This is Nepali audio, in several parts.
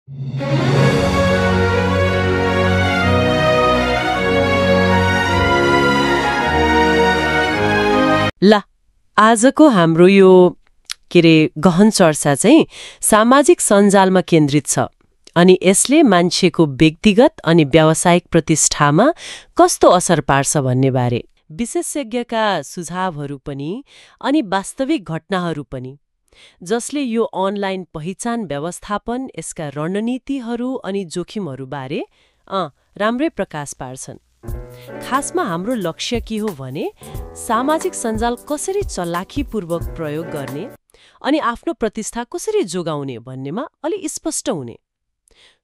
ल आजको हाम्रो यो गहन चर्चा चाहिँ सामाजिक सञ्जालमा केन्द्रित छ अनि यसले मान्छेको व्यक्तिगत अनि व्यावसायिक प्रतिष्ठामा कस्तो असर पार्छ भन्ने बारे विशेषज्ञका सुझावहरू पनि अनि वास्तविक घटनाहरू पनि जसले यो अनलाइन पहिचान व्यवस्थापन यसका रणनीतिहरू अनि जोखिमहरू बारे राम्रै प्रकाश पार्छन्। खासमा हाम्रो लक्ष्य के हो भने सामाजिक सञ्जाल कसरी चलाखीपूर्वक प्रयोग गर्ने अनि आफ्नो प्रतिष्ठा कसरी जोगाउने भन्नेमा अलि स्पष्ट हुने।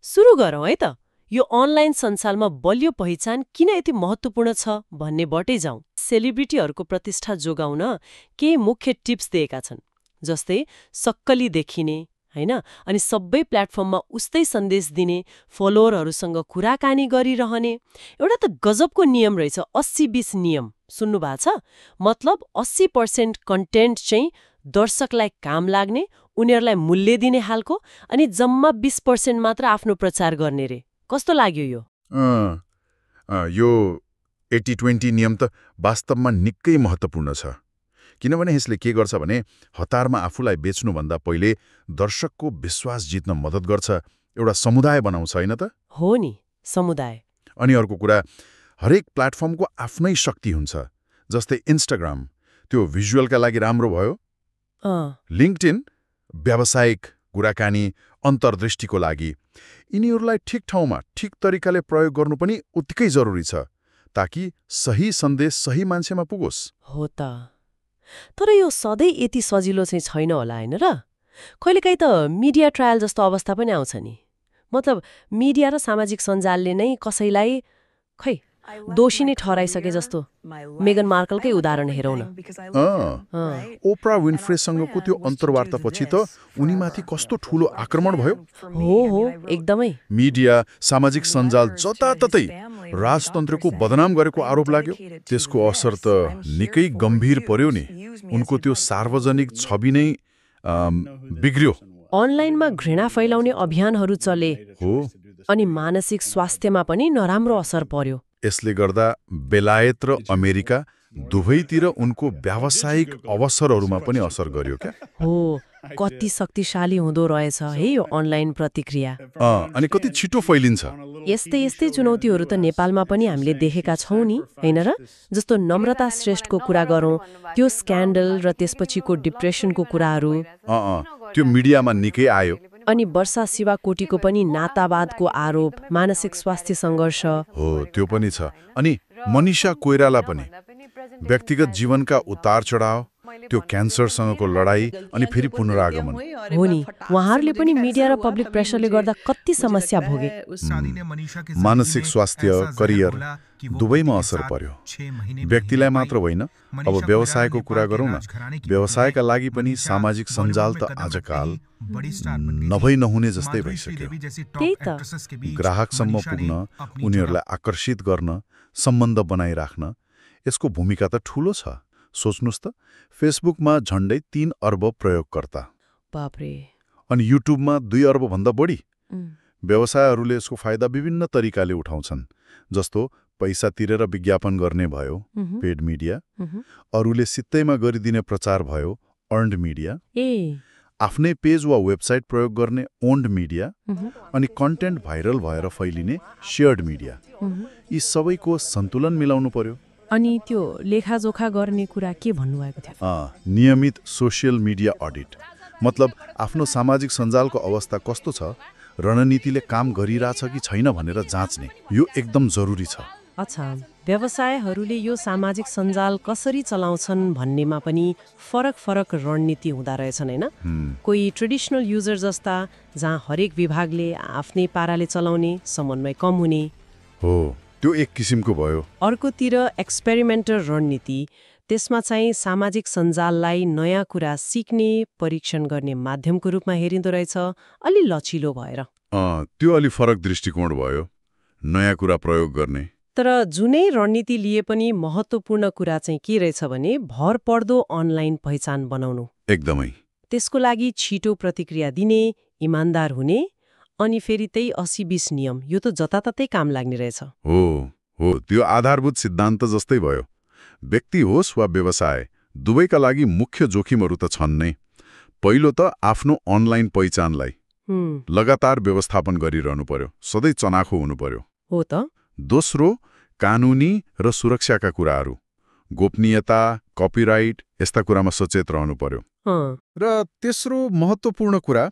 सुरु गरौँ है त। यो अनलाइन सञ्जालमा बलियो पहिचान किन यति महत्त्वपूर्ण छ भन्नेबाटै जाउँ। सेलिब्रिटीहरूको प्रतिष्ठा जोगाउन केही मुख्य टिप्स दिएका छन्, जस्तै सक्कली देखिने हैन, अनि सबै प्लेटफर्ममा उस्तै सन्देश दिने, फलोअरहरूसँग कुराकानी गरिरहने। एउटा त गजबको नियम रहेछ, 80-20 नियम। सुन्नु भएको छ? मतलब 80% कन्टेन्ट चाहिँ दर्शकलाई काम लाग्ने, उनीहरूलाई मूल्य दिने हालको, अनि जम्मा 20% मात्र आफ्नो प्रचार गर्ने रे। कस्तो लाग्यो यो? यो 80-20 नियम त वास्तवमा निकै महत्त्वपूर्ण छ, किनभने यसले के गर्छ भने हतारमा आफूलाई बेच्नुभन्दा पहिले दर्शकको विश्वास जित्न मद्दत गर्छ, एउटा समुदाय बनाउँछ हैन त? हो नि, समुदाय। अनि अर्को कुरा, हरेक प्लेटफर्मको आफ्नै शक्ति हुन्छ। जस्तै इन्स्टाग्राम त्यो भिजुअलका लागि राम्रो भयो, लिङ्क्डइन व्यावसायिक कुराकानी अन्तर्दृष्टिको लागि। यिनीहरूलाई ठिक ठाउँमा ठिक तरिकाले प्रयोग गर्नु पनि उत्तिकै जरुरी छ, ताकि सही सन्देश सही मान्छेमा पुगोस्। हो त। तर यो सधैँ यति सजिलो चाहिँ छैन होला हैन र? कहिलेकाहीँ त मिडिया ट्रायल जस्तो अवस्था पनि आउँछ नि। मतलब मिडिया र सामाजिक सञ्जालले नै कसैलाई दोषी नै ठहराइसके जस्तो। मेगन मार्कलकै उदाहरण हेरौँ न। ओप्रा विन्फ्रेसँगको त्यो अन्तर्वार्तापछि त उनीमाथि कस्तो ठूलो आक्रमण भयो। हो एकदमै। मिडिया सामाजिक सञ्जाल जताततै राजतन्त्रको बदनाम गरेको आरोप लाग्यो। त्यसको असर त निकै गम्भीर पर्यो नि। उनको त्यो सार्वजनिक छवि नै बिग्रियो। अनलाइनमा घृणा फैलाउने अभियानहरू चले हो, अनि मानसिक स्वास्थ्यमा पनि नराम्रो असर पर्यो। यसले गर्दा बेलायत र अमेरिका दुवैतिर उनको व्यावसायिक अवसरहरूमा पनि असर गर्यो क्या। हो, कति शक्तिशाली हुँदो रहेछ है यो अनलाइन प्रतिक्रिया। अनि कति छिटो फैलिन्छ। यस्तै चुनौतीहरू त नेपालमा पनि हामीले देखेका छौँ नि हैन र? जस्तो नम्रता श्रेष्ठको कुरा गरौँ, त्यो स्क्यान्डल र त्यसपछिको डिप्रेसनको कुराहरू त्यो मिडियामा निकै आयो। अनि वर्षा शिवाकोटीको पनि नातावादको आरोप, मानसिक स्वास्थ्य सङ्घर्ष हो, त्यो पनि छ। अनि मनिषा कोइराला पनि व्यक्तिगत जीवनका उतार चढाव, त्यो क्यान्सरसँगको लडाई अनि फेरि पुनरागमन हो नि। उहाँहरूले पनि मिडिया र पब्लिक प्रेसरले गर्दा कति समस्या भोगे। मानसिक स्वास्थ्य, करियर दुवैमा असर पर्यो। व्यक्तिलाई मात्र होइन, अब व्यवसायको कुरा गरौँ न। व्यवसायका लागि पनि सामाजिक सञ्जाल त आजकाल नभई नहुने जस्तै भइसक्यो। त्यही त। ग्राहकसम्म पुग्न, उनीहरूलाई आकर्षित गर्न, सम्बन्ध बनाइराख्न यसको भूमिका त ठूलो छ। सोच्नुस् त, फेसबुकमा झण्डै 3 अर्ब प्रयोगकर्ता, बापरे, अनि युट्युबमा 2 अर्ब भन्दा बढी। व्यवसायहरूले यसको फाइदा विभिन्न तरिकाले उठाउँछन्, जस्तो पैसा तिरेर विज्ञापन गर्ने भयो, पेड मिडिया, अरूले सित्तैमा गरिदिने प्रचार भयो, अर्न्ड मिडिया, आफ्नै पेज वा वेबसाइट प्रयोग गर्ने ओन्ड मिडिया, अनि कन्टेन्ट भाइरल भएर फैलिने शेयर्ड मिडिया। यी सबैको सन्तुलन मिलाउनु पर्यो। अनि त्यो लेखाजोखा गर्ने कुरा के भन्नुभएको थियो? नियमित सोसियल मिडिया अडिट, मतलब आफ्नो सामाजिक सञ्जालको अवस्था कस्तो छ, रणनीतिले काम गरिरहेछ कि छैन भनेर जाँच्ने, यो एकदम जरुरी छ। अच्छा, व्यवसायहरूले यो सामाजिक सञ्जाल कसरी चलाउँछन् भन्नेमा पनि फरक रणनीति हुँदा रहेछन् हैन? कोही ट्रेडिसनल युजर जस्ता, जहाँ हरेक विभागले आफ्नै पाराले चलाउने, समन्वय कम हुने। हो, त्यो एक किसिमको भयो। अर्कोतिर एक्सपेरिमेन्टल रणनीति, त्यसमा चाहिँ सामाजिक सञ्जाललाई नयाँ कुरा सिक्ने, परीक्षण गर्ने माध्यमको रूपमा हेरिँदो रहेछ, अलि लचिलो भएर। त्यो अलि फरक दृष्टिकोण भयो, नयाँ कुरा प्रयोग गर्ने। तर जुनै रणनीति लिए पनि महत्त्वपूर्ण कुरा चाहिँ के रहेछ भने भर पर्दो अनलाइन पहिचान बनाउनु। एकदमै। त्यसको लागि छिटो प्रतिक्रिया दिने, इमान्दार हुने, अनि फेरि त्यही 80-20 नियम, यो त जताततै काम लाग्ने रहेछ। हो त्यो आधारभूत सिद्धान्त जस्तै भयो। व्यक्ति होस् वा व्यवसाय, दुवैका लागि मुख्य जोखिमहरू त छन् नै। पहिलो त आफ्नो अनलाइन पहिचानलाई लगातार व्यवस्थापन गरिरहनु पर्यो, सधैँ चनाखो हुनु पर्यो। हो त। दोस्रो, कानुनी र सुरक्षाका कुराहरू, गोपनीयता, कपिराइट, यस्ता कुरामा सचेत रहनु पर्यो। र तेस्रो महत्त्वपूर्ण कुरा,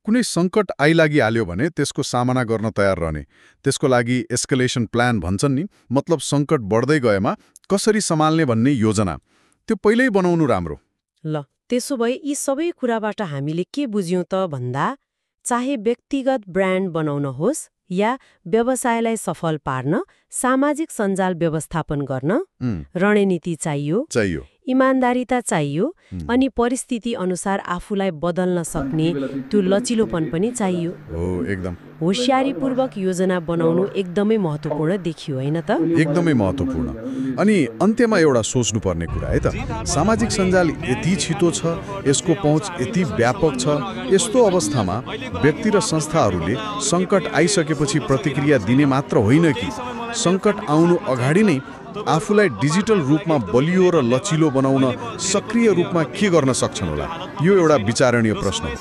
कुनै सङ्कट आइलागिहाल्यो भने त्यसको सामना गर्न तयार रहने, त्यसको लागि एस्केलेसन प्लान भन्छन् नि, मतलब सङ्कट बढ्दै गएमा कसरी सम्हाल्ने भन्ने योजना, त्यो पहिल्यै बनाउनु राम्रो। ल, त्यसो भए यी सबै कुराबाट हामीले के बुझ्यौँ त भन्दा, चाहे व्यक्तिगत ब्रान्ड बनाउन होस् या व्यवसायलाई सफल पार्न सामाजिक सञ्जाल व्यवस्थापन गर्न रणनीति चाहियो, इमान्दारिता चाहियो, अनि परिस्थिति अनुसार आफूलाई बदल्न सक्ने त्यो लचिलोपन पनि चाहियो। एकदम होशियारीपूर्वक योजना बनाउनु एकदमै महत्त्वपूर्ण देखियो, होइन त? एकदमै महत्त्वपूर्ण। अनि अन्त्यमा एउटा सोच्नुपर्ने कुरा है त, सामाजिक सञ्जाल यति छिटो छ, यसको पहुँच यति व्यापक छ, यस्तो अवस्थामा व्यक्ति र संस्थाहरूले सङ्कट आइसकेपछि प्रतिक्रिया दिने मात्र होइन कि सङ्कट आउनु अगाडि नै आफूलाई डिजिटल रूपमा बलियो र लचिलो बनाउन सक्रिय रूपमा के गर्न सक्छन् होला? यो एउटा विचारणीय प्रश्न हो।